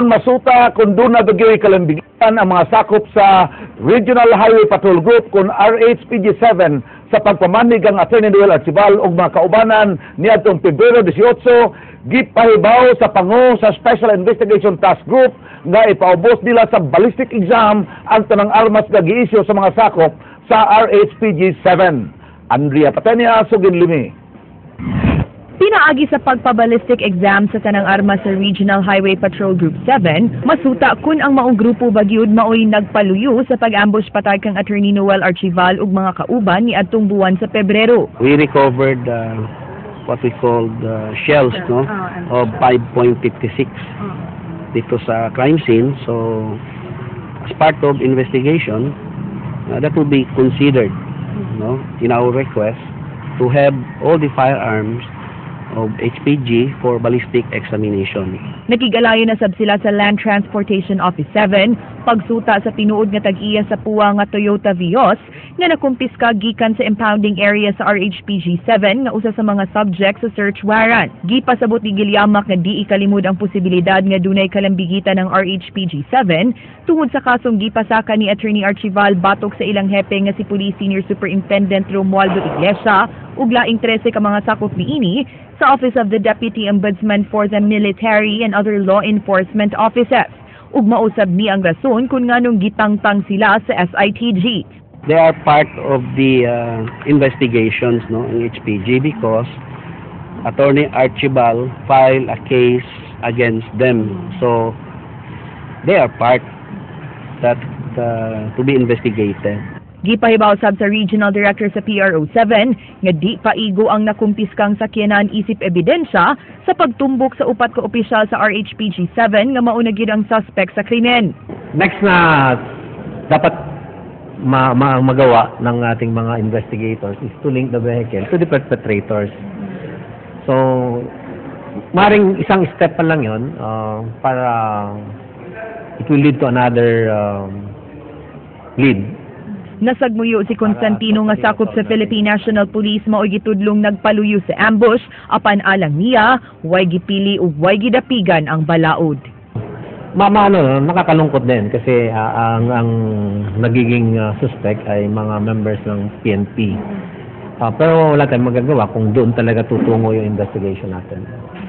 Aron masuta kung duna ba gyoy kalambigitan ang mga sakop sa Regional Highway Patrol Group kon RHPG 7 sa pagpamanig ang Attorney Noel Archival ug mga kaubanan niadtong Pebrero 18, gipahibaw sa pango sa Special Investigation Task Group nga ipaubos nila sa ballistic exam ang tanang armas nga giisyu sa mga sakop sa RHPG 7. Andrea Patenia, Sugin Limi. Pinaagi sa pagpabalistic exam sa tanang armas sa Regional Highway Patrol Group 7, masuta kun ang maong grupo ba gyud maoy nagpaluyo sa pag-ambush patay kang Attorney Noel Archival ug mga kauban ni adtong buwan sa Pebrero. We recovered what we call the shells, no, of 5.56 dito sa crime scene. So as part of investigation, that will be considered, no, in our request to have all the firearms of HPG for ballistic examination. Nakig-alayo na sab sila sa Land Transportation Office 7 pagsuta sa tinuod nga tag-iya sa puwa nga Toyota Vios nga nakumpiska gikan sa impounding area sa RHPG 7 nga usa sa mga subject sa search warrant. Gipasabot ni Gilyamak nga di ikalimod ang posibilidad nga dunay kalambigitan ng RHPG 7 tungod sa kasong gipasaka ni Attorney Archival batok sa ilang hepe nga si Police Senior Superintendent Romualdo Iglesia ug laing 13 ka mga sakop niini sa Office of the Deputy Ombudsman for the Military and other law enforcement offices. Ug mao sab ni ang rason kung nganong gitangtang sila sa SITG. They are part of the investigations, no, in HPG because Attorney Archibald filed a case against them. So they are part that to be investigated. Gipahibaw sab sa Regional Director sa PRO 7 nga di paigo ang nakumpiskang sakyanan isip ebidensya sa pagtumbok sa upat ka opisyal sa RHPG 7 nga mauna gyud ang suspect sa krimen. Next na dapat magawa ng ating mga investigators is to link the vehicle to the perpetrators. So, maring isang step pa lang yun para it will lead to another lead. Nasagmuyo si Constantino nga sakop sa Philippine National Police mao'y gitudlong nagpaluyo sa ambush, apan alang niya, way gipili ug way gidapigan ang balaod. Ano, nakakalungkot din kasi ang nagiging suspect ay mga members ng PNP. Pero wala tayong magagawa kung doon talaga tutungo yung investigation natin.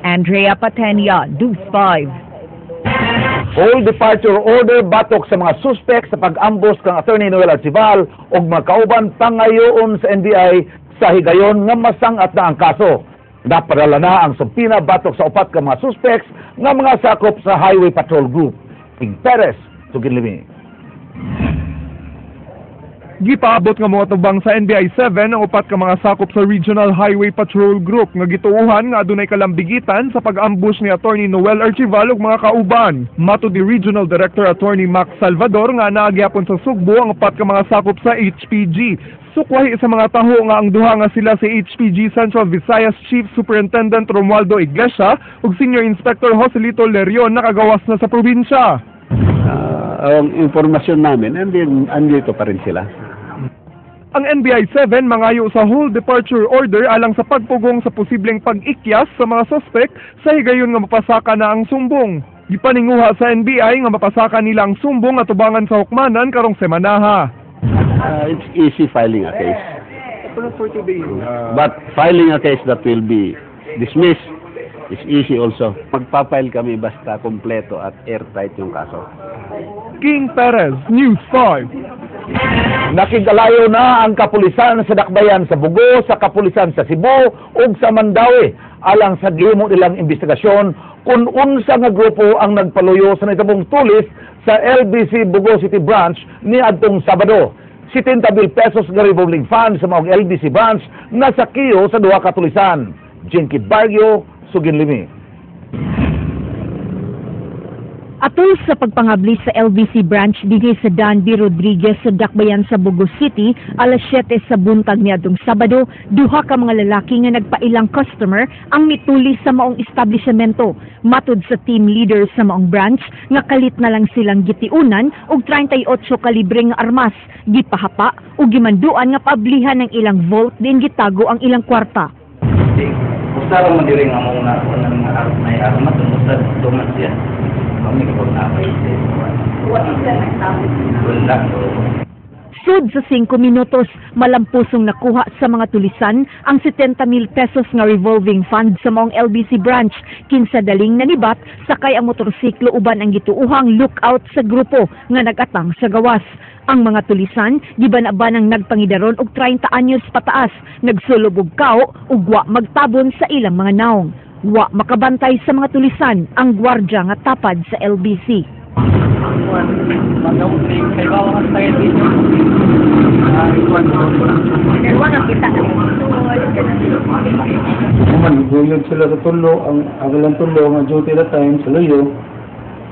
Andrea Patenia, News 5. Hold departure order batok sa mga suspect sa pag-ambush kang Attorney Noel Archival ug mga kauban pangayoon sa NBI sa higayon nga masangat na ang kaso. Napadala na ang subpoena batok sa upat ka mga suspects nga mga sakop sa Highway Patrol Group. King Perez, Tuginlimi. Gipaabot nga moatubang sa NBI 7 ang upat ka mga sakop sa Regional Highway Patrol Group nga gituohan nga adunay kalambigitan sa pag-ambush ni Attorney Noel Archival ug mga kauban. Matud ni Regional Director Attorney Max Salvador nga naa gyapon sa Sugbo ang upat ka mga sakop sa HPG. Sukwahi sa mga taho nga ang duha nga sila si HPG Central Visayas Chief Superintendent Romualdo Iglesia ug Senior Inspector Joselito Lerion nakagawas na sa probinsya. Ang impormasyon namin, andito pa rin sila. Ang NBI 7 mangayo sa hold departure order alang sa pagpugong sa posibleng pag-ikyas sa mga suspect sa higayon nga mapasaka na ang sumbong. Gipaninguha sa NBI nga mapasaka nila ang sumbong at tubangan sa hukmanan karong semanaha. It's easy filing a case. But filing a case that will be dismissed is easy also. Magpa-file kami basta kompleto at airtight yung kaso. King Perez, News 5. Nakigalayo na ang kapulisan sa Dakbayan sa Bogo, sa kapulisan sa Cebu ug sa Mandaue alang sa gihimo nilang investigasyon kung unsa nga grupo ang nagpaluyo sa nahitabong tulis sa LBC Bogo City Branch ni adtong Sabado. 70 mil pesos nga revolving fund sa maong LBC branch nasakiyo sa duha ka tulisan. Jinky Barrio, Suginlimi. Atol sa pagpangabli sa LBC branch dinhi sa Dan B. Rodriguez sa Dakbayan sa Bogo City, alas 7 sa buntag niadtong Sabado, duha ka mga lalaki nga nagpailang customer ang mituli sa maong establishmento. Matud sa team leader sa maong branch nga kalit na lang silang gitiunan og 38 kalibre nga armas, gipahapa ug gimanduan nga paablihan ng ilang vault din gitago ang ilang kwarta. Usa ra man diri nga mao na may armas, usa duman siya. Wala. Sud sa 5 minutos, malampusong nakuha sa mga tulisan ang 70 mil pesos nga revolving fund sa maong LBC branch. Kinsa daling nanibat, sakay ang motorsiklo uban ang gituuhang lookout sa grupo nga nagatang sa gawas. Ang mga tulisan, giban-abanang nagpangidaron og 30 anyos pataas, nagsulob og kao ug wa magtabon sa ilang mga naong. Wa makabantay sa mga tulisan ang gwardya nga tapad sa LBC. Man guyod sila sa tulo, ang agalang tulo nga duty that time sa luyo.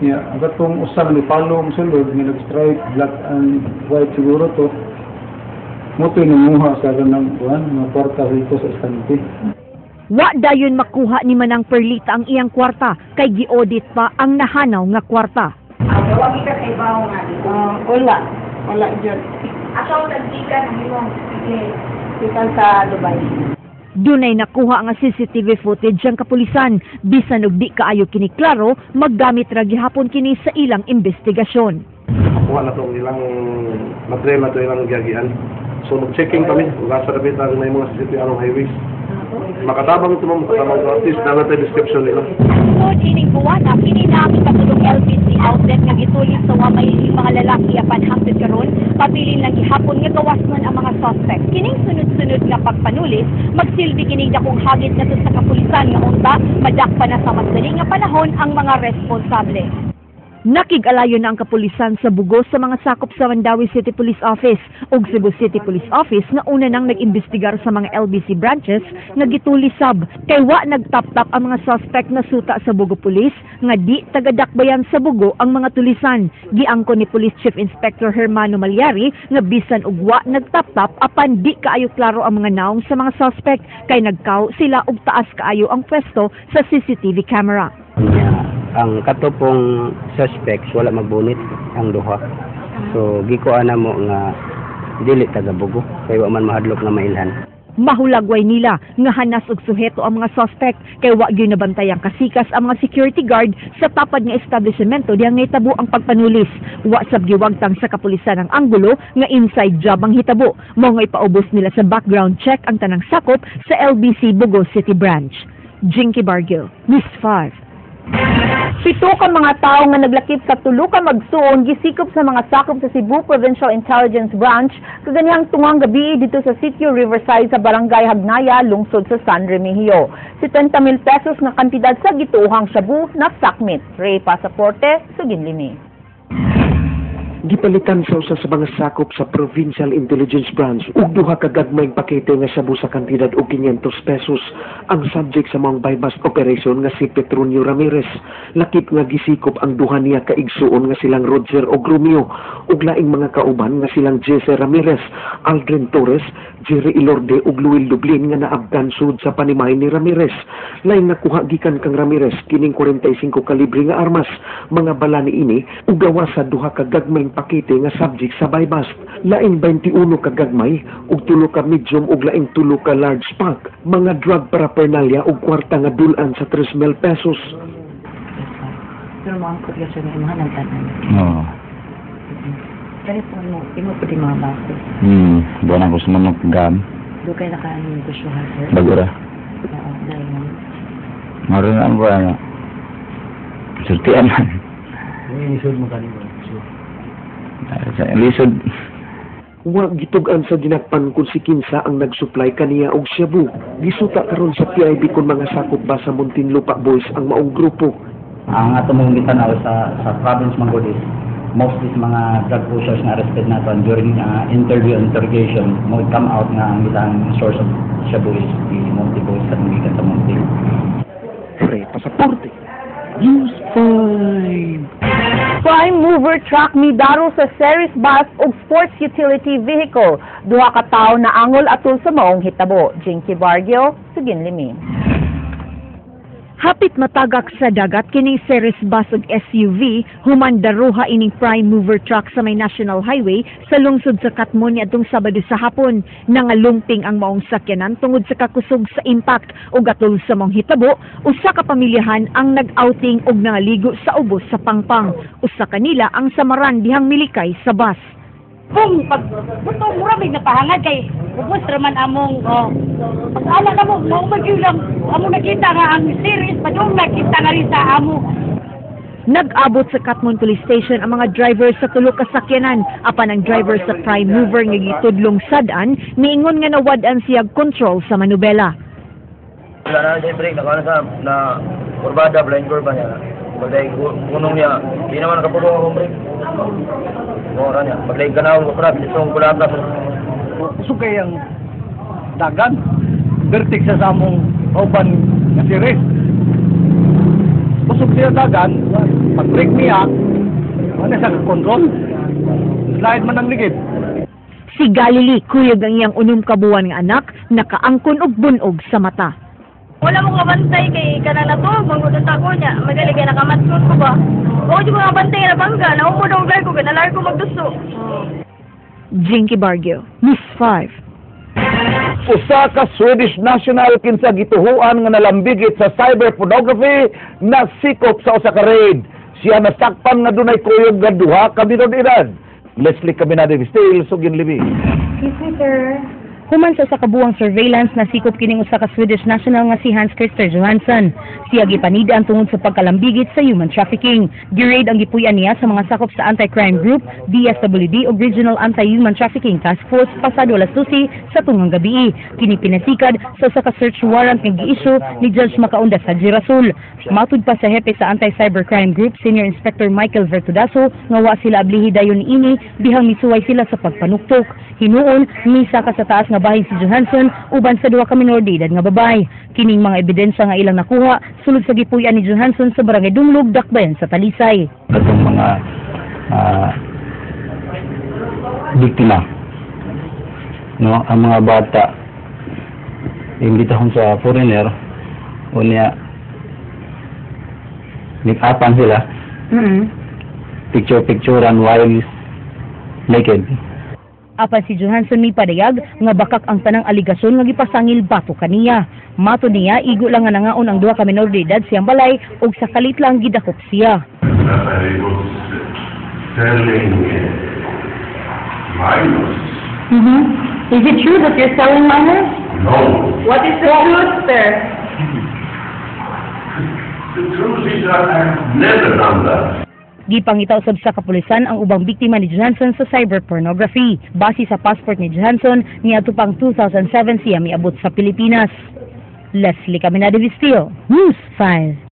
Ya, ang katong usang ni follow ang sulod nga nag-stripe black and white siguro to. Moto'y nanguha sa ganang kuan, mga kwarta rito sa estante. Wa dayon makuha ni Manang Perlita ang iyang kwarta kay gi-audit pa ang nahanaw nga kwarta. Wala. Wala dyan. Asaw naggikan ang imong gikan sa Dubai. Dunay nakuha nga CCTV footage ang kapulisan, bisan og di kaayo kini klaro, maggamit ra gihapon kini sa ilang investigasyon. Nakuha na itong ilang material na ito ilang giyagian. So mag-checking kami kung asa na ang may mga CCTV anong highways. Makatabang ito, ma'am, makatabang ito. At least na natin description nila. Sud ining buwana, kini na ang ikatulong LBC outlet nga gitulis sa wamay mga lalaki apan hangtod karon pabilin lang gihapon nga gawas man ang mga suspect. Kining sunod-sunod nga pagpanulis magsilbi kining dakong hagit ngadto sa kapulisan nga unta madakpa na sa mas dali nga panahon ang mga responsable. Nakig-alayo na ang kapulisan sa Bugo sa mga sakop sa Mandaue City Police Office ug Cebu City Police Office nga una nang nag-imbestigar sa mga LBC branches nga gitulisab kay wa nagtap-tap ang mga suspect na suta sa Bugo Police nga di tagadakbayan sa Bugo ang mga tulisan. Giangkon ni Police Chief Inspector Hermano Malyari nga bisan og wa nagtap-tap apan di kaayo klaro ang mga naong sa mga suspect kay nagkaw sila og taas kaayo ang pwesto sa CCTV camera. Nya, ang katopong suspects wala magbunit ang duha. So gikuan na mo nga dili taga Bugo kay wa man mahadlok nga mailhan. Mahulagway nila nga hanas og suheto ang mga suspect kay wa gyud nabantayang kasikas ang mga security guard sa tapad nga establishmento diyang nahitabo ang pagpanulis. Wa sab giwagtang sa kapulisan ang anggulo nga inside job ang hitabo. Mao nga ipaubos nila sa background check ang tanang sakop sa LBC Bugo City Branch. Jinky Bargil, News 5. 7 ka mga tawo nga naglakip sa tulo ka magsuon gisikop sa mga sakop sa Cebu Provincial Intelligence Branch kaganihang tungang gabi dito sa Sitio Riverside sa Barangay Hagnaya, lungsod sa San Remigio. 70 mil pesos nga kantidad sa gituohang shabu na sakmit. Ray Pasaporte, Suginlimi. Gipalitan sa usa sa mga sakop sa Provincial Intelligence Branch ug duha ka gagmayng pakete nga shabu sa kantidad og 500 pesos ang subject sa maong buy-bust operation nga si Petronio Ramirez. Lakip nga gisikop ang duha niya ka igsuon nga silang Roger og Romeo ug laing mga kauban nga silang Jesse Ramirez, Aldrin Torres, Jerry Ilorde ug Luil Dublin nga naabdan sud sa panimay ni Ramirez. Laing nakuha gikan kang Ramirez kining 45 kalibre nga armas, mga bala niini ug gawas sa duha ka gagmayng pakete nga subject sa buy-bust. Laing 21 ka gagmay ug 3 ka medium ug laing 3 ka large pack, mga drug paraphernalia ug kwarta nga dul-an sa 3,000 pesos. Pero maangkot ka siya nga imuha ng tanan. Oo. Kani po mo, imo po di mga bako. Buwan ako sa manok gam. Do kay nakaano negosyo ha, sir? Bago ra. Oo, dahil nga. Maroon na ang buwan na. Sultian man. Lisod mo kanina. Sa lisod. Wa gitug-an sa dinakpan kung si kinsa ang nagsupply kaniya og shabu. Gisuta karon sa PIB kon mga sakop ba sa Muntinlupa Boys ang maong grupo. Ang ato mong gitanaw sa province man gud is mostly sa mga drug pushers nga arrested naton during interview interrogation mo come out nga ang ilang source of shabu is the Monte Boys at gikan sa Monte. Pre Pasaporte, News 5. Prime mover truck midaro sa Ceres bus ug sports utility vehicle. Duha ka tawo na angol atol sa maong hitabo. Jinky Bargio, Suginlimi. Hapit matagak sa dagat kining Ceres bus ug SUV human daruha ining prime mover truck sa may National Highway sa lungsod sa Catmon niadtong Sabado sa hapon. Nangalumping ang maong sakyanan tungod sa kakusog sa impact ug atol sa maong hitabo, usa ka pamilyahan ang nag-outing ug nangaligo sa ubos sa pangpang. Usa kanila ang samaran dihang milikay sa bus. Kung pag buto, mura may napahangad kay ubos raman among, oh, pag ala na mo mao man gyud lang amo nakita nga ang series padung nakita nga rin sa amo. Nag-abot sa Catmon Police Station ang mga driver sa tulo ka sakyanan, apan ang driver sa prime mover nga gitudlong sad-an niingon nga nawad-an siya control sa manubela. Wala na siya brake, nakaano sa na kurbada, blind curve niya. Pagday punong niya, di naman nakapulong akong brake. Mura niya. Pagday ganaw ko pra, bilisong kulata. Usog kay ang dagan. Vertex sa among kauban nga series. Usog siya dagan, pag brake niya, wala siya control. Slide man ang ligid. Si Galili, kuyog ang iyang 6 ka buwan nga anak, nakaangkon og bunog sa mata. Wala mo kabantay kay kanang natuog manggod ko niya. Magali kay nakamatson ko ba. O di mo kabantay na bangga, naumo daw ko kay nalar ko magduso. Jinky Bargio, News 5. Usa ka Swedish national kinsa gituhuan nga nalambigit sa cyber pornography nasikop sa usa ka raid. Siya nasakpan nga dunay kuyog nga duha ka minor de edad. Leslie Caminade Vistil, Sugin Libi. Excuse me, sir. Human sa usa ka buwang surveillance, nasikop kining usa ka Swedish national nga si Hans Christer Johansson. Siya gipanidaan tungod sa pagkalambigit sa human trafficking. Gi-raid ang gipuy-an niya sa mga sakop sa Anti-Crime Group, DSWD ug Regional Anti-Human Trafficking Task Force pasado alas 12 sa tungang gabi. Kini pinasikad sa usa ka search warrant nga gi-issue ni Judge Makaunda sa Rasul. Matud pa sa hepe sa Anti-Cybercrime Group, Senior Inspector Michael Vertudazo, nga wa sila ablihi dayon niini bihang misuway sila sa pagpanuktok. Hinuon, misaka sa taas nga bahin si Johansson uban sa duha ka minor de edad nga babae. Kining mga ebidensya nga ilang nakuha sulod sa gipuy-an ni Johansson sa Barangay Dumlog, Dakbayan sa Talisay. Atong mga biktima, no, ang mga bata imbitahon sa foreigner, unya make-upan sila, picture-picturean while naked. Apan si Johansson mipadayag nga bakak ang tanang aligasyon nga gipasangil batok kaniya. Matud niya, igo lang nga nangaon ang duha ka minor de edad siyang balay ug sa kalit lang gidakop siya. That I was selling minors. Is it true that you're selling minors? No. What is the truth, sir? The truth is that I've never done that. Gipangita usab sa kapulisan ang ubang biktima ni Johansson sa cyber pornography. Base sa passport ni Johansson, niadto pang 2007 siya miabot sa Pilipinas. Leslie Caminade Vistillo, News 5.